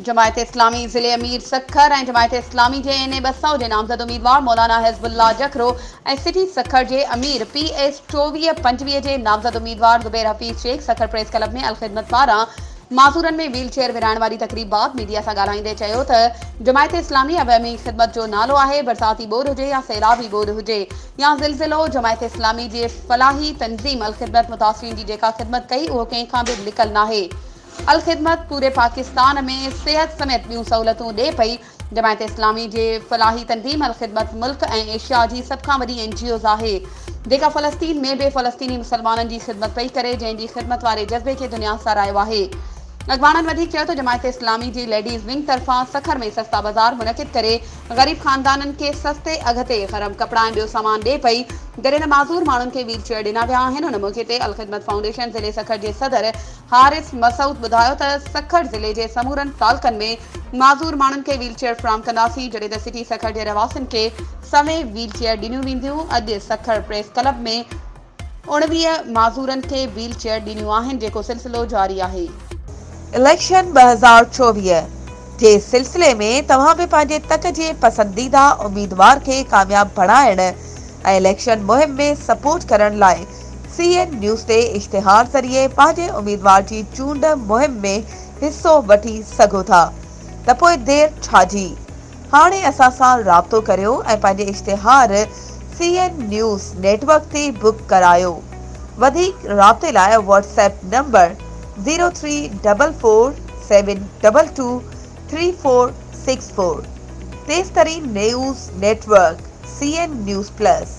جماعت اسلامي ضلعي امير سکر ۽ جماعت اسلامي جي اين اي 200 جي نامزد اميدوار مولانا حزب الله جکرو ۽ سٽي سکر جي امير پي ايس 24 25 جي نامزد اميدوار زبير حفيظ شيخ سکر پريس ڪلب ۾ الخدمت پاران معذورن ۾ ويل چيئر ورهائڻ واري تقريب بعد ميڊيا سان ڳالهائيندي چيو ته جماعت اسلامي عوامي خدمت جو نالو آهي، برساتي ٻوڏ هجي يا سيلابي ٻوڏ هجي يا زلزلو، جماعت اسلامي جي فلاحي تنظيم الخدمت متاثرين جي جيڪا خدمت ڪئي اهو ڪنهن کان به لڪل ناهي. الخدمت پوري پاڪستان ۾ صحت سميت ٻيون سهولتون ڏئي پئي، جماعت اسلامي جي فلاحي تنظيم الخدمت ملڪ ۽ ايشيا جي سڀ کان وڏي اين جي اوز آهي جيڪا فلسطين ۾ به فلسطيني مسلمانن جي خدمت پئي ڪري جنهن جي خدمت واري جذبي کي دنيا ساراهيو آهي. اڳواڻن وڌيڪ چيو ته جماعت اسلامي جي ليڊيز ونگ طرفان سکر ۾ سستا بازار منعقد ڪري غريب خاندانن کي سستي اگهه تي گرم ڪپڙا ۽ ٻيو سامان ڏئي پئي جڏهن ته معذور ماڻهن کي ويل چيئر ڏنا ويا آهن. ان موقعي تي الخدمت فائونڊيشن ضلعي سکر جي صدر حارث مسعود ٻڌايو ته سکر ضلعي جي سمورن تعلقن ۾ معذور ماڻهن کي ويل چيئر فراهم ڪنداسين جڏهن ته سٽي سکر جي رهواسين کي سوين ويل چيئر ڏنيون وينديون، اڄ سکر پريس ڪلب ۾ 19 معذورن کي ويل چيئر ڏنيون آهن جيڪو سلسلو جاري آهي. اليڪشن 2024 جي سلسلي ۾ توهان به پنهنجي تڪ جي پسنديده اميدوار کي ڪامياب بڻائڻ ۽ اليڪشن مهم ۾ سپورٽ ڪرڻ لاء سي اين نيوز تي اشتهار ذريعي پنهنجي اميدوار جي چونڊ مهم ۾ حصو وٺي سگهو ٿا ته پوء دير ڇا جي؟ هاڻي اسان سان رابطو ڪريو ۽ پنهنجي اشتهار سي اين نيوز نيٽ ورڪ تي بڪ ڪرايو. وڌيڪ رابطي لاء Whats app number zero three double four seven double two three four six four. تيز ترين news network C N news plus.